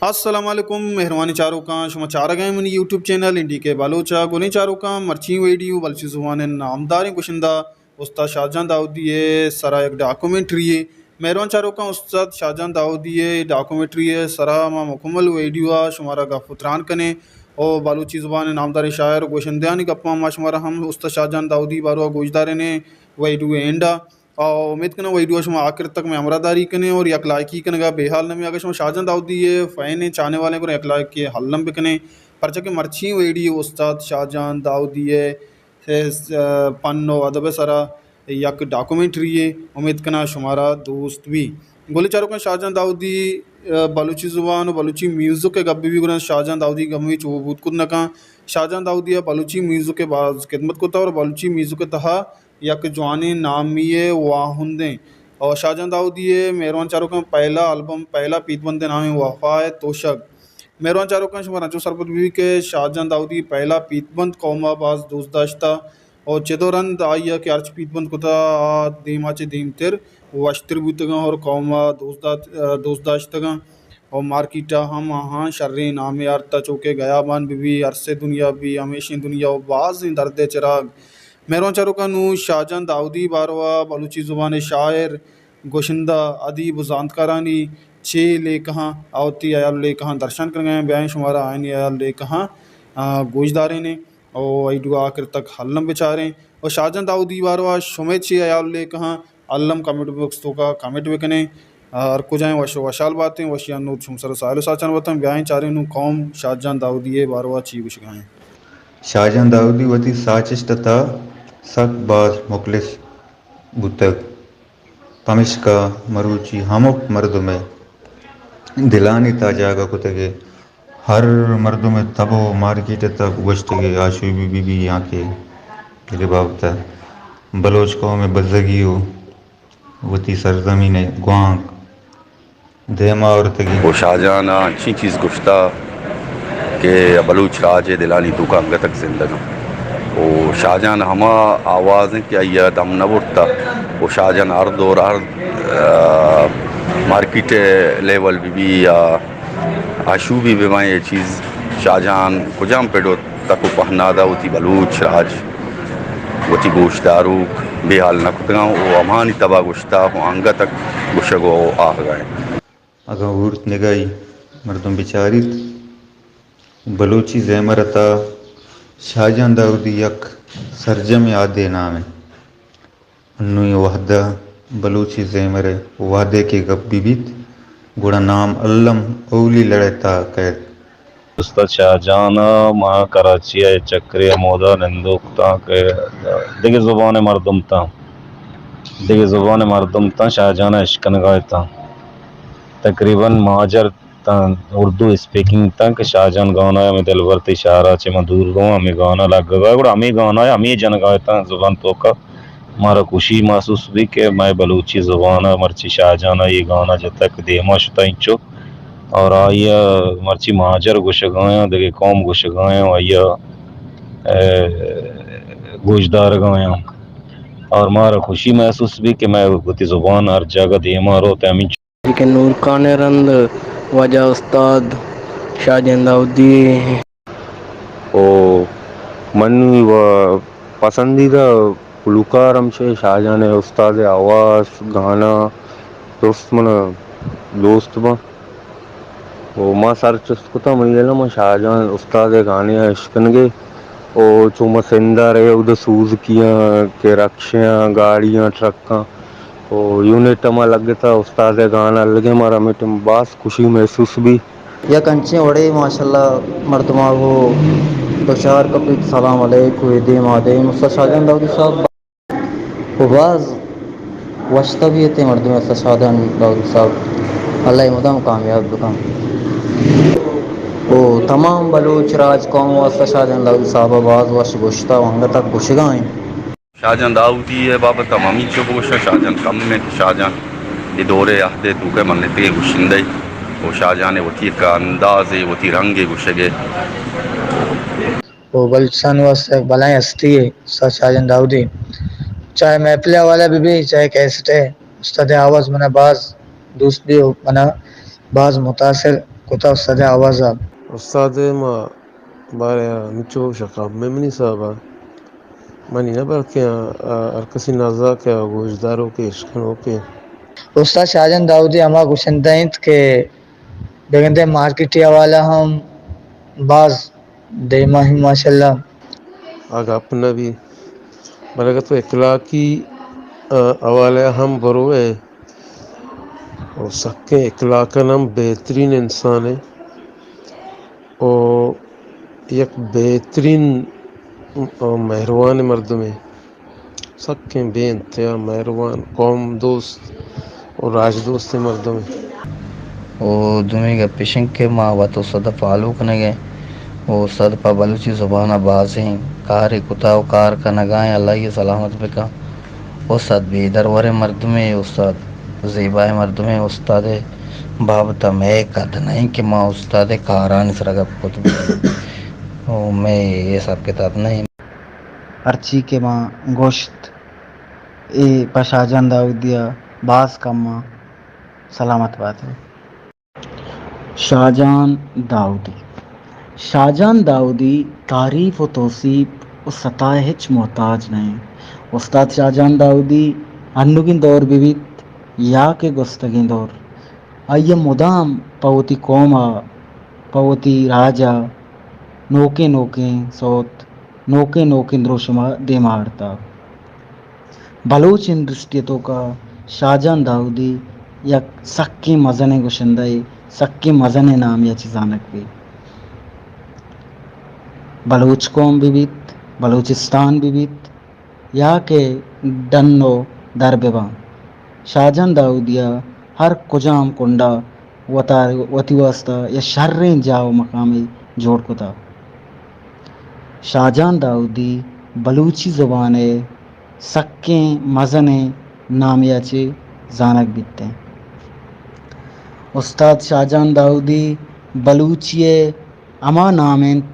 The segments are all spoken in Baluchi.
السلام علیکم، مہروانیں چاروکاں، شما چارگ ءَ منی یوٹیوب چینل این ڈی کے بلوچ ءَ۔ گلیں چاروکاں، مرچی ویڈیو بلوچی زبان ءِ نامداریں گشندہ استاد شاہجان داؤدی ءِ سرا یک ڈاکومنٹری یے۔ مہروان چاروکاں، استاد شاہجان داؤدی ءِ ڈاکومنٹری ءِ سرا ما مکمل ویڈیو ءَ شمارا گپ ءُ تران کنیں ءُ بلوچی زبان ءِ نامداریں شاعر ءُ گشندہانی گپاں ما شمارا ہم استاد شاہجان داؤدی ءِ باروا گوشدارینیں ویڈیو ءِ اینڈ ءَ۔ آ، امیت کناں ویڈیو ءَ شما آخر تک مئے ہمراہداری کنے اور یک لائکی کنگا بے حال نہ بے۔ اگہ شما شاہجان داؤدی ءِ فین ایں، چاہنے والے، گڑا یک لائکی الم بکنے، پرچہ کہ مرچی ویڈیو استاد شاہجان داؤدی ءِ، ءِ، ءِ پن و ادب ءِ سرا یک ڈاکومنٹری یے۔ امیت کناں شمارا دوست بی۔ گلیں چاروکاں، شاہجان داؤدی، ءِ، بلوچی زبان و بلوچی میوزک ءِ گپ بی گڑا شاہجان داؤدی گپ ہچ بوت کت نہ کن۔ شاہجان داؤدی ءَ بلوچی میوزک ءِ باز خدمت کتا اور بلوچی میوزک ءِ تہا یک جوانیں نامی ءِ واہندیں۔ اور شاہجان داؤدی ءِ، مہروان چاروکاں، پہلا البم، پہلا پیت بند ءِ نام وفا ءِ توشگ۔ مہروان چاروکاں، شما رنچو سرپد بہ بی کہ شاہجان داؤدی ءِ پہلا پیت بند قوم ءَ باز دوست داشتہ اور چدو رند آئی ءَ کہ ہرچ پیت بند کتا، آ دیم ءَ چہ دیمتر وشتر بوتگاں اور قوم ءَ دوست دات-، دوست داشتگاں۔ و مارکیٹ ءَ ہم آہاں شریں نامے آرتہ، چو کہ گیابان بہ بی، ارس ءِ دنیا بہ بی، ہمیشیں دنیا و بازیں درد ءِ چراگ۔ مہروان چاروکاں، نوں شاہجان داؤدی ءِ باروا بلوچی زبان ءِ شاعر، گشندہ، ادیب و زانتکارانی چے لیکہاں آ وتی ہیال و لیکہاں درشان کنگا ایں۔ بیائیں شمارا آیانی ہیال و لیکہاں، آ، گوشدارینیں و ویڈیو ءَ آخر تک الم بچاریں و شاہجان داؤدی ءِ باروا شمئے چے ہیال و لیکہاں الم کمنٹ باکس ءِ توکا کمنٹ بکنیں۔ ہر کجائیں وش و وشحال باتیں، وشیانی نود شمئے سر و ساحل و ساچان باتاں۔ بیائیں چاریں نوں قوم شاہجان داؤدی ءِ باروا چی گوشگا ایں۔ شاہجان داؤدی وتی ساچشت ءِ تہا سک باز مخلص بوتگ، پمشکا مروچی ہمک مردم ءِ دلانی تہا جاگہ کتگ ءُ ہر مردم ءِ تب ءُ مارکیٹ ءِ تہا گوشتگ ءُ آشوبی بہ بی یا کہ اے بابت ءَ بلوچ قوم ءِ بزگی ءُ وتی سرزمین ءِ گوانک دیما آورتگ اَنت۔ ءُ شاہجان ءَ انچیں چیز گوشتہ کہ بلوچ راج ءِ دلانی توکا انگت زندگ اَنت۔ ءُ شاہجان ہما آواز اِنت کہ آئی ءَ دم نہ برتہ۔ ءُ شاہجان ہر دور، ہر، آ، مارکیٹ ءِ لیول بہ بی یا آشوبی بہ بی، اے چیز شاہجان کجام پڑ ءُ تک ءُ پہنادا وتی بلوچ راج، وتی گوشداروک بے حال نہ کتگ اَنت ءُ ہمانی تبا گوشتہ ءُ انگت گوشگ ءُ آہگا اِنت۔ اگاں ہورت نگاہی مردم بچاریت، بلوچی زیمر ءِ تہا شاہجان داؤدی یک سرجمیں عہدے نام اِنت۔ انوئی وہد ءَ بلوچی زیمر ءِ وہدے کہ گپ بہ بیت، گڑا نام الم اولی لڑ ءِ تہا کئیت۔ استاد شاہجان ءَ ما کراچی ءَ چکرے ہمودا نندوک تاں کہ دگہ زبان ءِ مردم تاں، دگہ زبان ءِ مردم تاں، شاہجان ءَ اشکنگا اتاں۔ تقریباً مہاجر تاں، اردو اسپیکنگ تاں کہ شاہجان گانا ءَ ہمے دلبر تئی شہر ءَ چہ من دور رواں، ہمے گانا لگگا، گڑا ہمے گانا ءَ ہمے جنگا اتاں زبان توکا۔ مارا خوشی محسوس بی کہ مئے بلوچی زبان ءَ مرچی شاہجان ءَ اے گانا جتگ، دیما شتہ انچو، اور آئی ءَ مرچی مہاجر گوشگا اَنت، دگہ قوم گوشگا اَنت، آئی ءَ، اے، گوشدارگا اَنت، اور مارا خوشی محسوس بی کہ مئے وتی زبان ہر جاگہ دیما روت، ہمینچو۔ لیکن نورکان ءِ رند واجہ استاد شاہجان داؤدی۔ او منی و پسندیدہ گلوکار ہمشے شاہجان ءِ استاد ءِ آواز، گانا درست من دوست باں۔ او ما سر چست کتاں، منی دل ءَ ما شاہجان استاد ءِ گانے ءَ اشکنگے۔ او چو ما سندھ ءَ رہے، اودا سوزکیاں کہ رکشیاں، گاڑیاں، ٹرکاں، او یونٹ ءَ ما لگتا، استاد ءِ گانا لگے، مارا ہمے ٹائم باز خوشی محسوس بی۔ یک انچیں وڑے ماشاءاللہ مردماں گوں دچار کپیت، سلام علیک، اے دیم آ دیم، استاد شاہجان داؤدی صاحب و باز وشتہ بیت ایں مردم، استاد شاہجان داؤدی صاحب، اللہ ءَ مدام کامیاب بکن۔ و تمام بلوچ راج قوم و استاد شاہجان داؤدی صاحب ءَ باز وش گوشتہ و انگت تک گوشگا ایں۔ شاہجان داؤدی ءِ بابت ءَ ہمینچو بگوشاں، شاہجان کم اِنت، شاہجان اے دور ءِ عہد ءِ توکا منتگیں گشندہ ءُ شاہجان ءِ وتی یک اندازے، وتی رنگے گوشگ ءِ۔ و بلوچستان ءِ واستہ یک بلائیں ہستی یے استاد شاہجان داؤدی، چاہے محفل ءِ حوالہ بہ بی، چاہے کیسٹ ءِ، استاد ءِ آواز منا باز دوست بی و منا باز متاثر کتا استاد ءِ آواز ءَ۔ استاد ءِ ما بارے ءَ ہمینچو شکاب میمنی صاحب ءَ منی نہ بلکیں آ، آ، ہر کسی نازاک ءَ گوشداروک ءَ اشکنوک ءَ۔ استاد شاہجان داؤدی ہما گشندہ انت کہ بگندے مارکیٹی حوالہ ہم باز دیما ہی ماشاءاللہ۔ آ گپ نہ بی، بلے اگہ تو اخلاقی، آ، حوالہ ہم بروئے، او سکیں اخلاقاً ہم بہترین انسانے، او یک بہترین، او مہروان مردمے، سکیں بے انتہا مہروان، قوم دوست او راج دوستیں مردمے۔ او دومی گپ ایش انت کہ ما وت استاد ءَ فالو کنگ ءَ، او استاد پہ بلوچی زبان ءَ بازیں کارے کتا او کار کنگا ایں، اللہ ءَ سلامت بکن۔ استاد بے دروریں مردمے، استاد زیبائیں مردمے، استاد ءِ بابت ءَ مئے قد نہ انت کہ ما استاد ءِ کارانی سرا گپ کت بکنیں۔ او مئے حساب کتاب نہ انت۔ ہرچی کہ ما گوشت، اے پہ شاہجان داؤدی ءَ باز کم آں۔ سلامت بات ئے۔ شاہجان داؤدی۔ شاہجان داؤدی تعریف و توصیف و ستائش ءِ ہچ محتاج نہ انت۔ استاد شاہجان داؤدی انوگیں دور بہ بیت یا کہ گوستگیں دور، آئی ءَ مدام پہ وتی قوم ءَ، پہ وتی راج ءَ نوکیں نوکیں سوت، نوکیں نوکیں دروشم ءَ دیم ءَ آرتگ۔ بلوچ انڈسٹری ءِ توکا شاہجان داؤدی یک سکیں مزنیں گشندہ ئے، سکیں مزنیں نامے ءَ چہ زانگ بیت۔ بلوچ قوم بہ بیت، بلوچستان بہ بیت، یا کہ ڈن و در بہ باں، شاہجان داؤدی ءَ ہر کجام کنڈا وتا، وتی واسطہ یا شریں جاہ و مقامے جوڑ کتا۔ شاہجان داؤدی بلوچی زبان ءِ سکیں مزنیں نامے ءَ چہ زانگ بیت ایں۔ استاد شاہجان داؤدی بلوچی ءِ ہما نام انت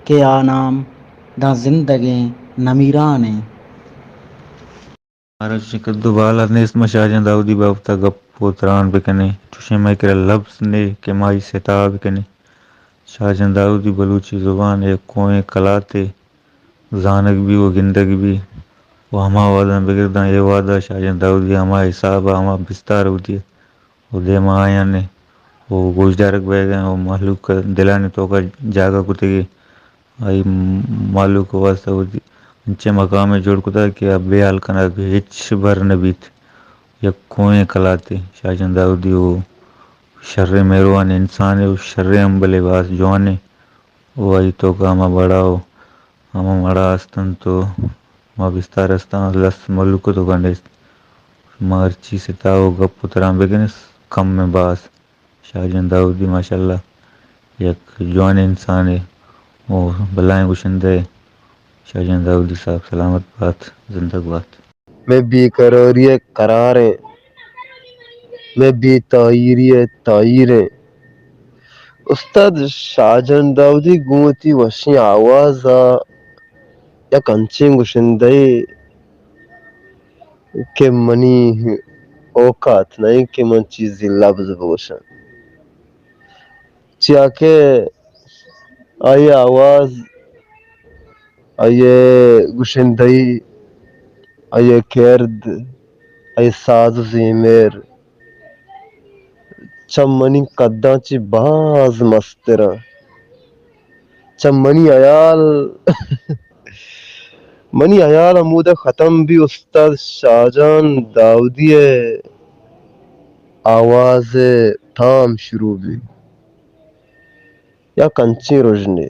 کہ آ نام داں زندگیں نمیران انت۔ مارا چوشیں قد و بالاد نیست ما شاہجان داؤدی بابت ءَ گپ و تران بکنیں۔ چوشیں مئے کرا لبز نے کہ ما آئی ستا بکنیں۔ شاہجان داؤدی بلوچی زبان ءِ یک کوہیں کلاتے، زانگ بی و گندگ بی و ہما وہداں بگر داں اے وہدا شاہجان داؤدی ہما حساب ءَ ہما بستار ءَ وتی و دیما آیان ءَ و گوشدارگ بئیگ ءَ و مہلوک ءِ دلانی توکا جاگہ کتگی۔ آئی مہلوک ءِ واسطہ وتی انچیں مقامے جوڑ کتگ کہ آ بے ہال کنگ ہچ بر نہ بیت۔ یک کوہیں کلاتے شاہجان داؤدی و شریں مہروانیں انسانے و شریں ہمبلے، باز جوانیں و آئی توکا ہما بڑا و ہما مڑا است انت و ہما بستار است انت، لس مہلوک ءِ توکا نیست۔ ما ہرچی ستا و گپ و تران بکنیں کم ءَ باز۔ شاہجان داؤدی ماشاءاللہ یک جوانیں انسانے و بلائیں گشندہ ئے۔ شاہجان داؤدی صاحب سلامت بات، زندگ بات۔ مئے بے قراری ءِ قرار ایں، مئے بے تاہیری ءِ تاہیر ایں۔ استاد شاہجان داؤدی گوں وتی وشیں آواز ءَ یک انچیں گشندہ ئے کہ منی اوقات نہ انت کہ من چیزے لبز بگوشاں، چیا کہ آئی ءِ آواز، آئی ءِ گشندہی، آئی ءِ کرد، آئی ءِ ساز و زیمر چہ منی قداں چہ باز مستر انت۔ چہ منی ہیال، منی ہیال ہمودا ختم بی استاد شاہجان داؤدی ءِ آواز ءِ تام شروع بی۔ یک انچیں رژنے،